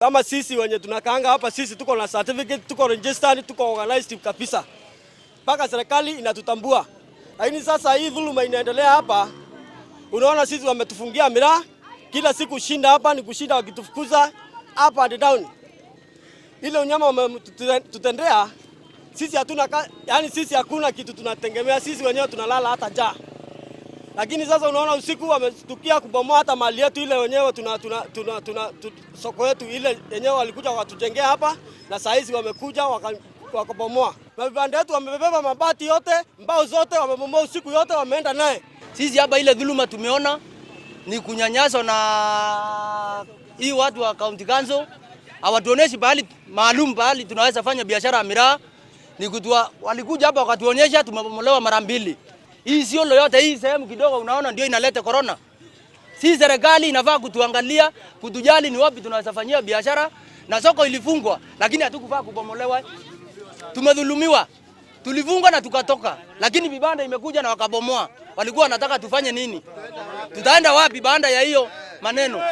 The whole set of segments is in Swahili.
Kama sisi wenye tunakaanga hapa, sisi tuko na certificate, tuko registered, tuko organized kabisa, mpaka serikali inatutambua. Lakini sasa hii dhuluma inaendelea hapa, unaona sisi wametufungia miraa kila siku, shinda hapa ni kushinda wakitufukuza up and down. Ile unyama wametutendea sisi hatuna, yani sisi hakuna kitu tunategemea, sisi wenyewe tunalala hata njaa. Lakini sasa unaona usiku wametukia kubomoa hata mali yetu ile wenyewe tuna soko yetu ile yenyewe walikuja wakatujengea hapa, na saa hizi wamekuja wakabomoa mabanda yetu, wamebeba mabati yote, mbao zote wamebomoa usiku yote, wameenda naye. Sisi hapa ile dhuluma tumeona ni kunyanyaswa na hii watu wa county council, hawatuoneshi pahali maalum pahali tunaweza fanya biashara ya miraa. Ni kutua, walikuja hapa wakatuonyesha, tumebomolewa mara mbili. Hii sio yote, hii sehemu kidogo unaona ndio inaleta corona. Si serikali inafaa kutuangalia, kutujali ni wapi tunaweza fanyia biashara, na soko ilifungwa lakini hatukufaa kubomolewa. Tumedhulumiwa. Tulifungwa na tukatoka, lakini vibanda imekuja na wakabomoa. Walikuwa wanataka tufanye nini? Tutaenda wapi baada ya hiyo maneno?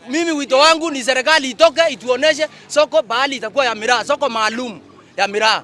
Mimi wito wangu ni serikali itoke ituoneshe soko pahali itakuwa ya miraa, soko maalum ya miraa.